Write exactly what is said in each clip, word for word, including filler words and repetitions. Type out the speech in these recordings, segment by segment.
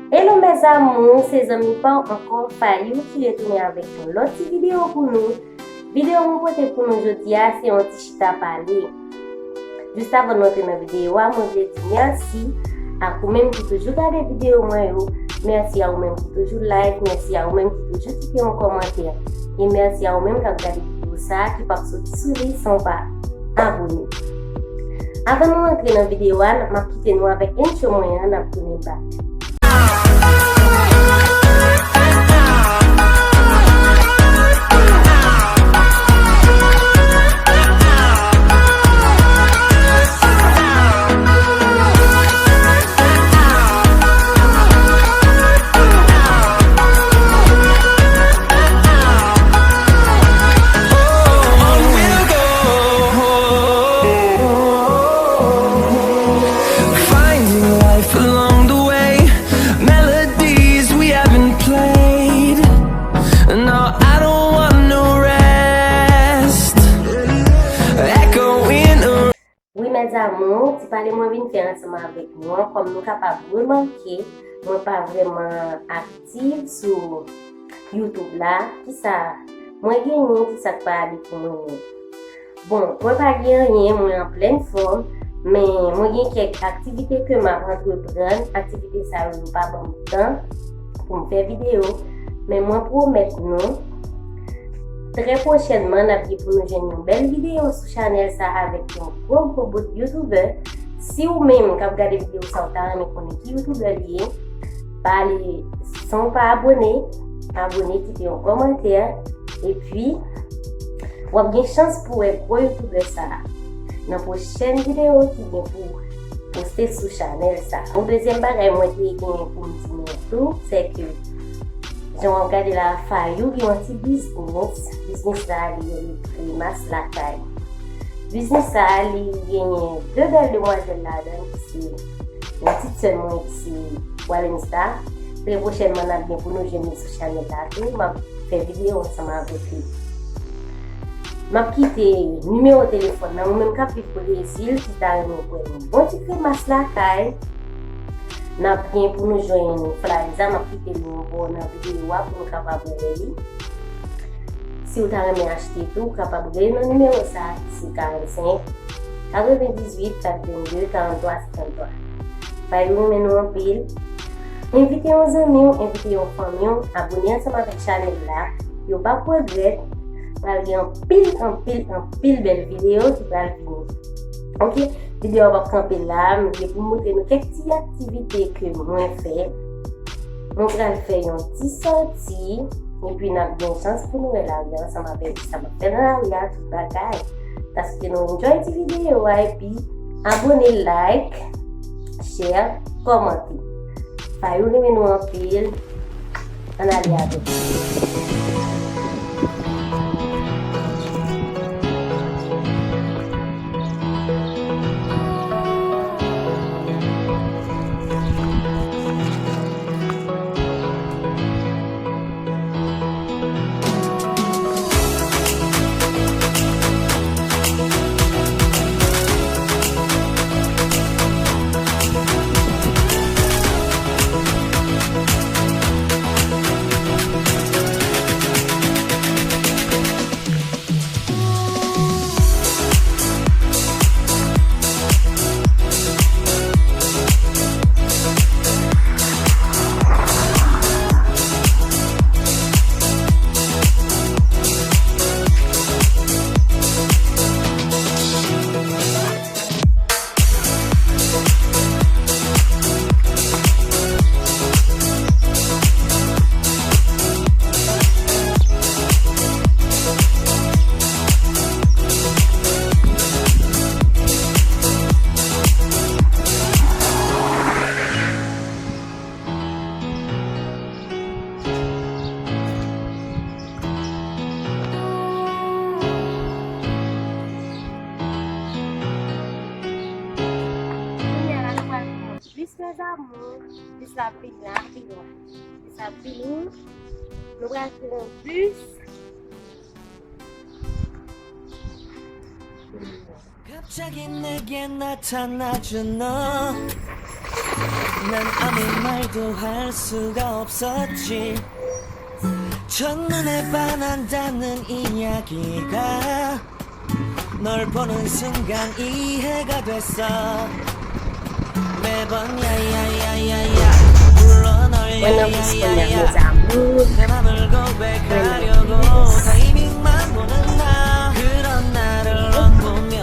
Hello mes amours, se zanmi pa w ankò, Fayou, ki retounen avèk yon lòt ti videyo pou nou. Videyo mwen pote pou nou jodi a, se yon ti chita pale. Jis avan nou antre nan videyo a, mwen vle di mèsi ak ou menm ki toujou gade videyo mwen yo. Mèsi a ou menm ki toujou like, mèsi a ou menm ki toujou kite yon kòmantè. E mèsi a ou menm k ap gade videyo sa a, ki p ap soti sou li san w pa abone. Avan nou antre nan videyo a, m ap kite nou avèk intro mwen an, n ap tounen back. Finding life along the way, melodies we haven't played. No, I don't want no rest. Echoing around. Wi mes amours, ti pale mwen vin fè ansanm avèk nou an, kòm nou kapab remake, mwen pa vrèman aktif sou YouTube la. Kisa mwen genyen, kisa k pa ale pou mwen menm? Bon, mwen pa gen anyen, mwen an plèn fòm, men mwen gen kèk aktivite ke m ap antreprann. Aktivite sa yo, yo pa ban m tan pou m fè videyo, men mwen pwomèt nou, trè pwochènman, n ap gen pou nou jwenn yon bèl videyo sou chanèl sa avèk yon gwo, gwo bout youtubè. Si ou menm k ap gade videyo sa, ou ta renmen konnen ki youtubè li ye, pa ale san w pa abone, abone, kite yon kòmantè, epi w ap gen chans pou wè gwo youtubè sa a nan pwochèn videyo ki gen pou poste sou chanèl sa. Yon dezyèm bagay mwen te gen pou m di nou tou, se ke jan w ap gade la, Fayou gen yon ti biznis. Biznis la, li rele Kremas Lakay. Biznis sa, li genyen de bèl demwazèl ladan l, ki se yon ti sè mwen ki se Walenstar. Trè pwochènman, n ap gen pou nou jwenn li sou chanèl la tou. M ap fè videyo ansanm avèk li. M ap kite nimewo telefòn nan. Ou menm k ap viv Brezil, ki ta renmen pran yon bon ti kremas lakay, n ap gen pou nou jwenn Flaviza. M ap kite li yon bò nan videyo a pou nou kapab wè li. Si w ta renmen achte tou, ou kapab rele nan nimewo sa a, ki se karannsenk, katrevenndizwit, katrevennde, karanntwa, senkanntwa. Fayou renmen nou anpil. Envite yon zanmi w, envite yon fanmi w, abone ansanm avèk chanèl la. Yo p ap regrèt. Pral gen anpil, anpil, anpil bèl videyo ki pral vini. Oke, videyo a p ap kanpe la. M vle pou m montre nou kèk ti aktivite ke mwen fè. Mwen pral fè yon ti sòti, epi n ap gen chans pou nou wè lari a ansanm avèk sa m ap fè nan lari a, tout bagay. Paske nou enjoy ti videyo a, epi abone, like, share, kòmante. Fayou renmen nou anpil. Ann ale avèk nou. Kounye a la, nou pral pran bis, mes amours. Bis la ap vini la, ap vini. Bis la ap vini. Nou pral pran bis. 갑자기 내게 나타나잖아. 난 아무 말도 할 수가 없었지. 첫눈에 반한다는 이야기가 널 보는 순간 이해가 됐어. 매번 야야야야야 불러 널 Mwen nan bis kounye a, mes amours. 내 맘을 고백하려고 타이밍만 보는 나. 그런 나를 넌 보면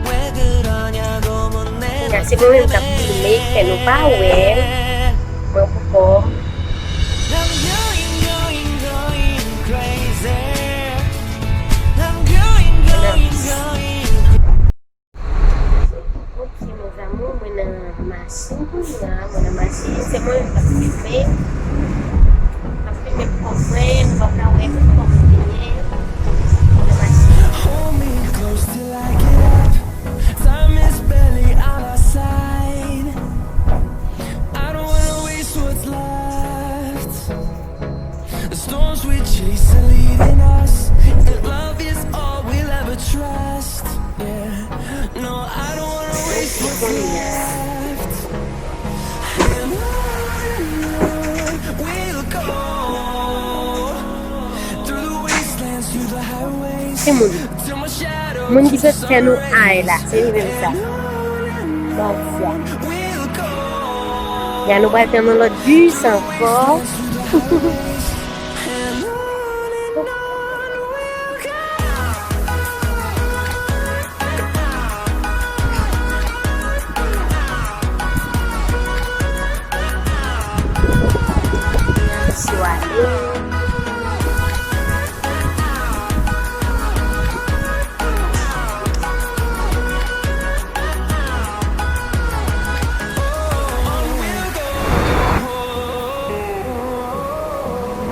왜 그러냐고 묻네. Kounye a se mwen menm k ap filme, k fè nou pa wè. Mwen poko. I'm going, going, going crazy. I'm going, going, going. Ok, mes amours, mwen nan machin kounye a, mwen nan machin, se mwen menm k ap filme. K ap filme pwòp mwen, nou pa ka wè tout kòman m ye. Mwen nan machin. Hold me close till I get up. Time is barely on our side. I don't wanna waste what's left. The storms we chase are leading us, and love is all we'll ever trust. Yeah, no, I don't wanna waste what's left. And on and on we'll go through the wastelands, through the highways. Timoun. Moun ki sot fè nou ay la, se li menm sa. Bandi a. Ya nou pral pran yon lòt bis ankò. Sou ale.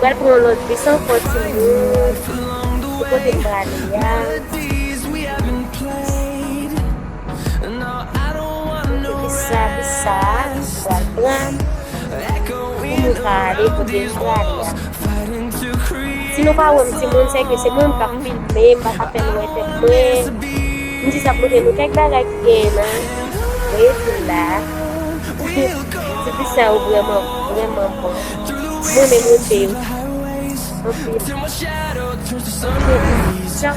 Pral pran yon lòt bis ankò, timoun. Pou kote m prale a. Epi sa, epi sa, m pral pran pou nou ka ale kote nou prale a. Si nou pa wè m, timoun, se ke se mwen menm k ap filme, m pa ka fè nou wè tèt mwen. M jis ap montre nou kèk bagay ki genyen nan rezo la. Ti bis sa yo vrèman, vrèman bon. Mwen menm, mwen renmen yo anpil. Anpil. Chan.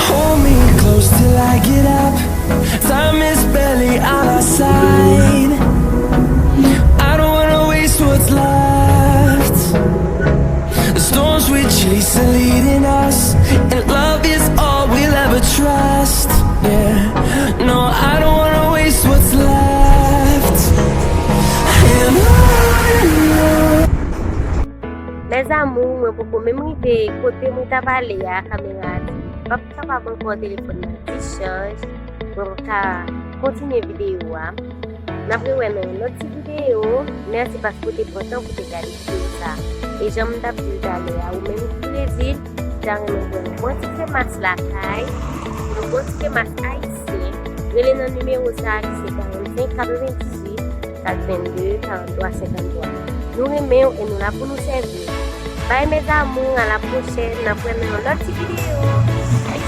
Hold me close till I get up. Time is barely on our side. I don't wanna waste what's left. The storms we chase are leading us, and love is all we'll ever trust. Yeah, no, I don't wanna waste what's left. And on and on. Mes amours, mwen poko menm rive kote mwen ta pale a, kamera a di m p ap kapab ankò, telefòn nan discharge. Mwen ka kontinye videyo a. N ap rewè nan yon lòt ti videyo. Mèsi paske w te pran tan pou w te gade videyo sa. E jan m t ap di w talè a, ou menm ki Brezil, ki ta renmen bwè yon bon ti kremas lakay, yon bon ti kremas ayisyen, rele nan nimewo sa a ki se karannsenk katrevendizuit katrevenndde karanntwa senkanntwa. Nou renmen w e nou la pou nou sèvi w. Bye mes amours, à la prochaine, n ap wè nan yon lòt ti videyo. Bye.